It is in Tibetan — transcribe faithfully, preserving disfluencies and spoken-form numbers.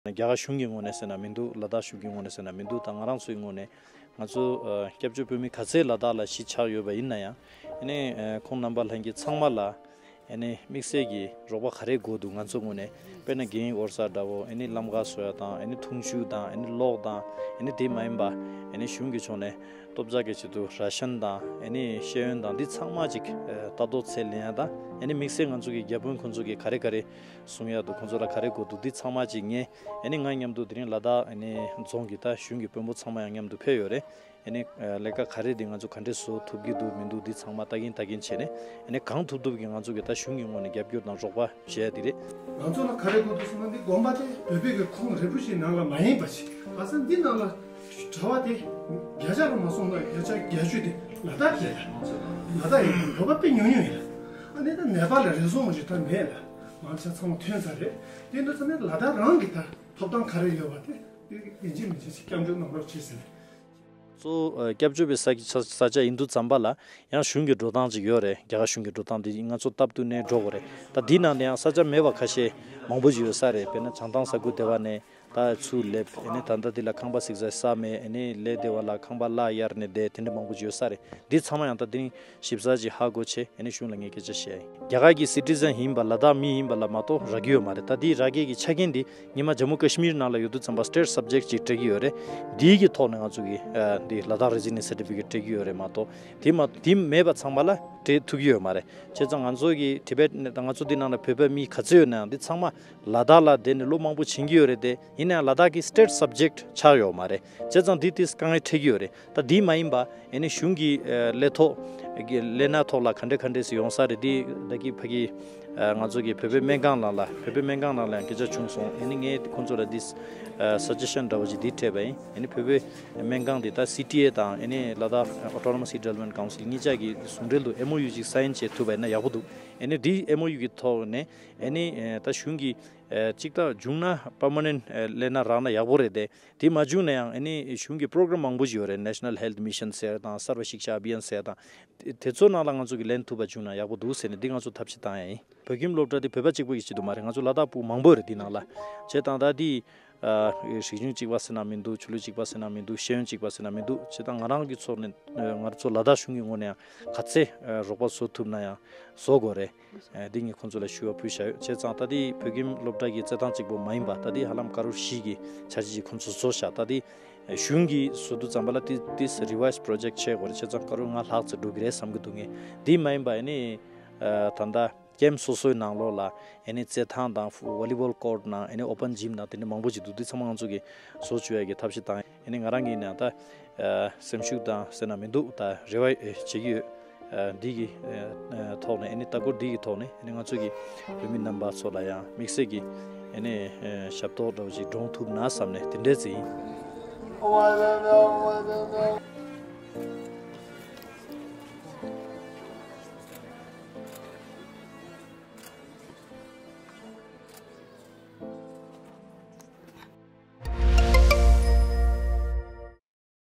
རྒྱ་གར་གཞུང་གི་ངོས་ནས་ཟེར་ན་མི་འདུག་ལ་དྭགས་གཞུང་གི་ངོས་ནས་ཟེར་ན་མི་འདུག་ད་ང་རང་ཚོའི་ངོས་ནས་ང་ཚོ་ཨ་སྐྱབས་བཅོལ་བོད་མི་ག་ཚད་ལ་དྭགས་ལ་གཞིས་ཆགས་ཡོད་པ་ཡིན་ན་ཡང་ཨ་ནི་ཨ་ཁོང་རྣམ་པ་ལྷན་རྒྱས་ཚང་མ་ལ་ཨ་ནི་དམིགས་བསལ་གྱི་རོགས་པ་ག་རེ་དགོས་འདུག་ང་ཚོ་ངོས་ནས་དཔེར་ན་རྒན་ཡོལ་ས་འདྲ་བོ་ཨ་ནི་ལམ་ཁ་བཟོ་ཡ་དང་ཨ་ནི་འཐུང་ཆུ་དང་ཨ་ནི་གློག་དང་ཨ་ནི་དེ་མ་ཡིན་པ་ཨ་ནི་གཞུང་གི་ཕྱོགས་ནས་སྟོབས་ཆག་གི་ཆེད་དུ་ར་ཤན་དང་ཨ་ནི་ཤེས་ཡོན་དང་འདི་ཚང་མ་ཅིག་ཨ་ལྟ་རྟོག་ཚད་ལེན་ཡ་དང་ཨ་ནི་དམིགས་བསལ་ང་ཚོ་གི་བརྒྱ་དཔོན་ཁོང་ཚོ་གི་ག་རེ་ག་རེ་གསུང་ཡ་འདུག་ཁོང་ཚོ་ལ་ག་རེ་དགོས་འདུག་འདི་ཚང་མ་ཅིག་ངས་ཨ་ནི་ང་མཉམ་དུ་དེ་རིང་ལ་དྭགས་ཨ་ནི་རྫོང་གི་ད་གཞུང་གི་དཔོན་པོ་ཚང་མ་ཡང་མཉམ་དུ་ཕེབས་ཡོད་རེད། ཨ་ནི་ཨ་ལས་ཀ་ག་རེ་འདི་ང་ཚོ་ག་འདྲས་བཟོ་ཐུབ་ཀྱི་འདུག་མི་འདུག་འདི་ཚང་མ་ལྟ་གིན་ལྟ་གིན་བྱས་ནས་ཨ་ནི་གང་ཐུབ་ཐུབ་ཀྱིས་ང་ཚོ་གི་ད་གཞུང་གི་ངོས་ནས་རྒྱབ་སྐྱོར་དང་རོགས་པ་བྱས་ཡ་འདི་རེད། ང་ཚོ་ལ་ག་རེ་དགོས་འདུག་ཟེར་ན་འདི་དགོན་པ་དེ་བོད་པའི་གི་ཁོངས་རིལ་པོ་ཞིག་ནང་ལ་མ་ཡིན་པ་ཞིག་ག་ས་འདི་ནང་ལ་གྲྭ་པ་དེ་བརྒྱ་ཆ་ལ་མ་སོང་ན་བརྒྱ་ཆ་བརྒྱད་ཅུ་དེ་ལ་དྭགས་རེད། ལ་དྭགས་ཡིན་བོད་པ་དཔེ་ཉུང་ཉུང་ཡིན། ཨ་ནི་ད་ནད་པ་ལ་རེ་ཟུང་ཞིག་ད་མེད་ལ་མང་ཆེ་ཚང་མ་ཐོན་ཚར་རེད། དེ་འདྲ་ཚང་མས་ལ་དྭགས་རང་གི་ད་ཐོབ་ཐང་ག་རེ་ཡོད་པ་དེ་དེ་ཡིན་གཅིག་མིན་གཅིག་སྐྱབས་འཇུག་གནང་རོགས་བྱེད་ཟེར་ནས། གཙོ་བོ་ཨ་སྐྱབས་བཅོལ་བའི་ས་ས་ཆ་ཡིན་དུས་ཙམ་པ་ལ་ཡང་གཞུང་གི་འགྲོ་སྟངས་ཅིག་ཡོད་རེད། རྒྱ་གར་གཞུང་གི་འགྲོ་སྟངས་འདི་ང་ཚོ་སྟབས་བསྟུན་ནས་འགྲོ་དགོས་རེད། ད་འདི་ནང་ནས་ཡང་ས་ཆ་མེད་པ་ཁ་ཤས་མང་པོ་ཞིག་ཡོད་ས་རེད། དཔེར་ན་བྱང་ཐང་ས་ཁུལ་དེ་བ་ནས་ད་ཚུར་སླེབས་ཨ་ནི་ད་ལྟ་འདི་ལ་ཁང་པ་གཟིགས་ས་ས་མེད་ཨ་ནི་ལས་དེ་བ་ལ་ཁང་པ་གླ་གཡར་ནས་བསྡད་དེ་འདྲ་མང་པོ་ཞིག་ཡོད་ས་རེད། འདི་ཚང་མ་ཡང་ད་འདི་རིང་ཞིབ་ཚགས་ཅིག་ཧ་གོ་བྱས་ཨ་ནི་གཞུང་ལ་ངས་སྐད་ཆ་བཤད་ཡིན། རྒྱ་གར་གྱི་སི་ཊི་ཟན་ཡིན་པ་ལ་དྭགས་མི་ཡིན་པ་ལ་མ་གཏོགས་རག་གི་ཡོད་མ་རེད། ད་འདི་རག་གི་གི་ཆ་རྐྱེན་འདི་ཉི་མ་ཇམ་མུ་ཀ་ཤི་མིར་ནང་ལ་ཡོད་དུས་ཙམ་པ་state subject ཅིག་སྤྲད་ཀྱི་ཡོད་རེད། འདིའི་གི་ཐོག་ནས་ང་ཚོ་གི་ཨ་འདི་ལ་དྭགས་resident certificate སྤྲད་ཀྱི་ཡོད་རེད་མ་གཏོགས་དེ་མ་དེ་མེད་པ་ཚང་མ་ལ་སྤྲད་ཐུབ་ཀྱི་ཡོད་མ་རེད། བྱས་ཙང་ང་ཚོ་གི་ཊི་བེཊ་ནས་ད་ང་ཚོ་འདི་ནང་ལ་བོད་པའི་མི་ག་ཚོད་ཡོད་ན་ཡང་འདི་ཚང་མ་ལ་དྭགས་ལ་བསྡད་ནས་ལོ་མང་པོ་ཕྱིན་གྱི་ཡོད་རེད་དེ། ཡིན་ན་ཡང་ལ་དྭགས་ཀྱི་state subject ཆགས་ཡོད་མ་རེད། བྱས་ཙང་འདི་དེ་དཀའ་ངལ་འཕྲད་ཀྱི་ཡོད་རེད། ད་འདི་མ་ཡིན་པ་ཨ་ནི་གཞུང་གི་ཨ་ལས་ཐོག་གི་ལས་སྣ་ཐོག་ལ་ག་འདྲ་ག་འདྲས་སེ་ཡོང་ས་རེད། འདི་ད་གི་ཕ་གི་ཨ་ང་ཚོ་གི་བོད་པའི་སྨན་ཁང་ནང་ལ་བོད་པའི་སྨན་ཁང་ནང་ལ་ཡང་སྐད་ཆ་བྱུང་སོང་། ཨ་ནི་ངས་ཁོང་ཚོ་ལ་འདི་ཨ་suggestion འདྲ་བོ་ཞིག་འདི་སྤྲད་པ་ཡིན། ཨ་ནི་བོད་པའི་སྨན་ཁང་འདི་ད་སི་ཊི་ཨེ་དང་ཨ་ནི་ལ་དྭགས་Autonomous Redevelopment Council གཉིས་ཆ་གི་ཟུང་འབྲེལ་དུ་ཨེམ་ཨོ་ཡུ་ཅིག་སའིན་བྱེད་ཐུབ་པ་ཡིན་ན་ཡག་པོ་འདུག་ཨ་ནི་འདི་ཨེམ་ཨོ་ཡུ་གི་ཐོག་ནས་ཨ་ནི་ཨ་ད་གཞུང་གི་ཨ་གཅིག་ད་བྱུང་ན་permanent ཨ་ལས་སྣ་རག་ན་ཡག་པོ་རེད་དེ། དེ་མ་བྱུང་ན་ཡང་ཨ་ནི་གཞུང་གི་པོ་རོ་གྷ་རམ་མང་པོ་ཞིག་ཡོད་རེད། National Health Mission ཟེར་དང་Sarva Shiksha Abhiyan ཟེར་དང་དེ་དེ་ཚོ་ནང་ལ་ང་ཚོ་གི་ལེན་ཐུབ་པ་བྱུང་ན་ཡག་པོ་འདུག་ཟེར་ནས་འདི་ང་ཚོ་ཐབས་ཤེས་བཏང་ཡ་ཡིན། བོད་ཁྱིམ་སློབ་གྲྭ་འདི་བོད་པ་གཅིག་པོ་གི་ཆེད་དུ་མ་རེད། ང་ཚོ་ལ་དྭགས་ཕྲུག་མང་པོ་རེད་འདི་ནང་ལ། བྱས་ཙང་ད་འདི་ཨ་རིག་གཞུང་གཅིག་པ་ཟེར་ན་མི་འདུག་ཆོས་ལུགས་གཅིག་པ་ཟེར་ན་མི་འདུག་ཤེས་ཡོན་གཅིག་པ་ཟེར་ན་མི་འདུག་བྱས་ཙང་ང་རང་གི་ཚོགས་ནས་ཨ་ང་ཚོ་ལ་དྭགས་གཞུང་གི་ངོས་ནས་ཡང་ག་ཚད་ཨ་རོགས་པ་བཟོ་ཐུབ་ན་ཡང་བཟོ་དགོས་རེད། ཨ་འདི་ངས་ཁོང་ཚོ་ལ་ཞུ་བ་ཕུལ་བཞག་ཡོད། བྱས་ཙང་ད་འདི་བོད་ཁྱིམ་སློབ་གྲྭ་གི་རྩེད་ཐང་གཅིག་པོ་མ་ཡིན་པ་ད་འདི་ཧ་ལམ་ཀ་རོར་བཞི་གི་འཆར་གཞི་ཅིག་ཁོང་ཚོ་བཟོ་བཞག་ད་འདི་གཞུང་གིས་བཟོ་དུས་ཙམ་པ་ལ་དེ་དེ་revised project བྱེད་དགོས་རེད། བྱས་ཙང་ཀ་རོར་ལྔ་ལྷག་ཙམ་འགྲོ་གི་རེད་བསམ་གྱི་འདུག་ངས་འདི་མ་ཡིན་པ་ཨ་ནི་ཨ་ད་ལྟ་ཀེམ་སོ་སོའི་ནང་ལོགས་ལ་ཨ་ནི་རྩེད་ཐང་དང་volleyball court ནང་ཨ་ནི་open gym ནང་དེ་འདྲ་མང་པོ་ཅིག་འདུག་འདི་ཚང་མ་ང་ཚོ་གིས་བཟོ་བཅུག་ཡ་གི་ཐབས་ཤེས་བཏང་ཡ། ཨ་ནི་ང་རང་གིས་ནི་ད་ཨ་སེམས་ཤུགས་དང་ཟེར་ན་མི་འདུག་ད་རེ་བ་ཨ་བྱེད་ཀྱི་ཡོད། ཨ་འདི་གི་ཨ་ཐོག་ནས་ཨ་ནི་ལྟ་སྐོར་འདི་གི་ཐོག་ནས་ཨ་ནི་ང་ཚོ་གི་བོད་མི་རྣམ་པ་ཚོ་ལ་ཡང་དམིགས་བསལ་གྱི་ཨ་ནི་ཨ་ཞབས་ཏོག་འདྲ་བོ་ཅིག་འདྲོང་ཐུབ་ན་བསམ་ནས་དེ་འདྲའི་ཙི་ཡིན།